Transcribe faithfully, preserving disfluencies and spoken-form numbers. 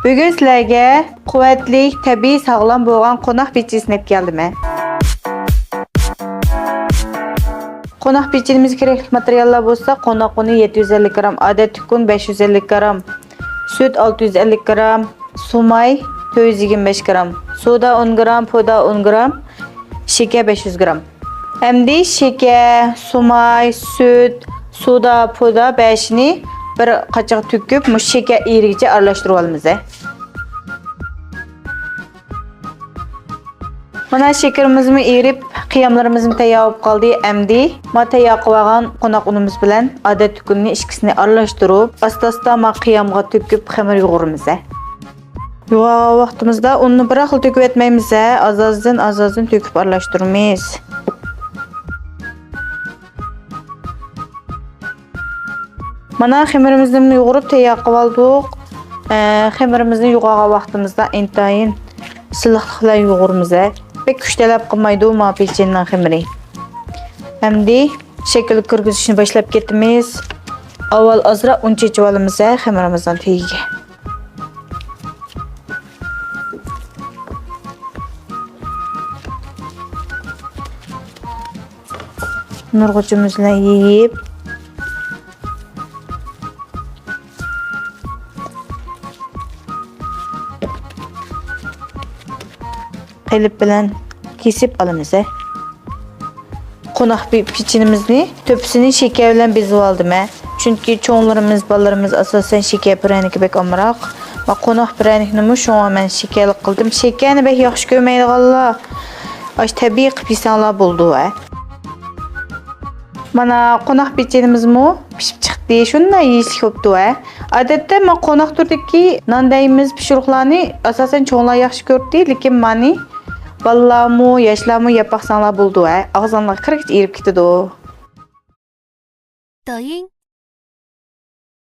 بۈگۈن سىلەرگە قۇۋۋەتلىك، تەبىئىي، ساغلام بولغان قوناق پېچىنىسىنى ئېلىپ كەلدىم. قوناق پېچىنىمىزگە كېرەكلىك ماتېرىياللار بولسا، قوناق ئۇنى يەتتە يۈز ئەللىك گرام، ئادەت تۈك ئۇن بەش يۈز ئەللىك گرام، سۈت ئالتە يۈز ئەللىك گرام، سۇماي تۆت يۈز يىگىرمە بەش گرام، سودا ئون گرام، پودا ئون گرام، شېكەر بەش يۈز گرام. ئەمدى شېكەر، سۇماي، سۈت، سودا، پودا بەشىنى بىر قاچىغا تۆكۈپ، مۇشۇ شېكەر ئېرىگىچە ئارىلاشتۇرۇپ ئالىمىز. مانا شېكىرىمىزمۇ ئېرىپ، قىياملىرىمىزمۇ تەييار بولۇپ قالدى. ئەمدى ما تەييار قىلىۋالغان قوناق ئۇنىمىز بىلەن ئادەت تۈك ئۇنىنى ئىككىسىنى ئارىلاشتۇرۇپ، ئاستا-ئاستا ما قىيامغا تۆكۈپ خېمىر يۇغۇرىمىز. يۇغارغان ۋاقتىمىزدا ئۇننى بىراقلا تۆكۈۋەتمەيمىز، ئاز-ئازدىن، ئاز-ئازدىن تۆكۈپ ئارىلاشتۇرىمىز. مانا خېمىرىمىزنى يۇغۇرۇپ تەييار قىلىۋالدۇق. ئە، خېمىرىمىزنى يۇغارغان ۋاقتىمىزدا ئىنتايىن سىلىقلىق بىلەن يۇغۇرىمىز. بەك كۈچ تەلەپ قىلمايدۇ ما پېچىنىنىڭ خېمىرى. ئەمدى شەكىل كىرگۈزۈشنى باشلاپ كېتىمىز. ئاۋۋال ئازراق ئۇن چېچىۋالىمىز خېمىرىمىزنىڭ تېگىگە. نۇرغۇچىمىز بىلەن يېيىپ، قېلىپ بىلەن كېسىپ ئالىمىز. قوناق پېچىنىمىزنى تۆپىسىنى شېكەر بىلەن بېزىپ ئالدىم. چۈنكى چوڭلىرىمىز، بالىلىرىمىز ئاساسەن شېكەر پىرەنىكى بەك ئامراق. ۋە قوناق پىرەنىكنىمۇ شۇڭا مەن شېكەرلىك قىلدىم. شېكەرنى بەك ياخشى كۆرمەيدىغانلار ئاشۇ تەبىئىي قىلىپ يېسەڭلار بولىدۇ ھە. مانا قوناق پېچىنىمىزمۇ پىشىپ چىقتى. شۇنداق يېيىشلىك بوپتۇ ھە. ئادەتتە مەن قوناق تۈرىدىكى نان دەيمىز پىشۇرۇقلارنى ئاساسەن چوڭلار ياخشى كۆرىدۇ، لېكىن مانى بالىلارمۇ، ياشلارمۇ يەپ باقساڭلار بولىدۇ ھە. ئاغزىڭلارغا كىرگۈچە ئېرىپ كېتىدۇ. 抖音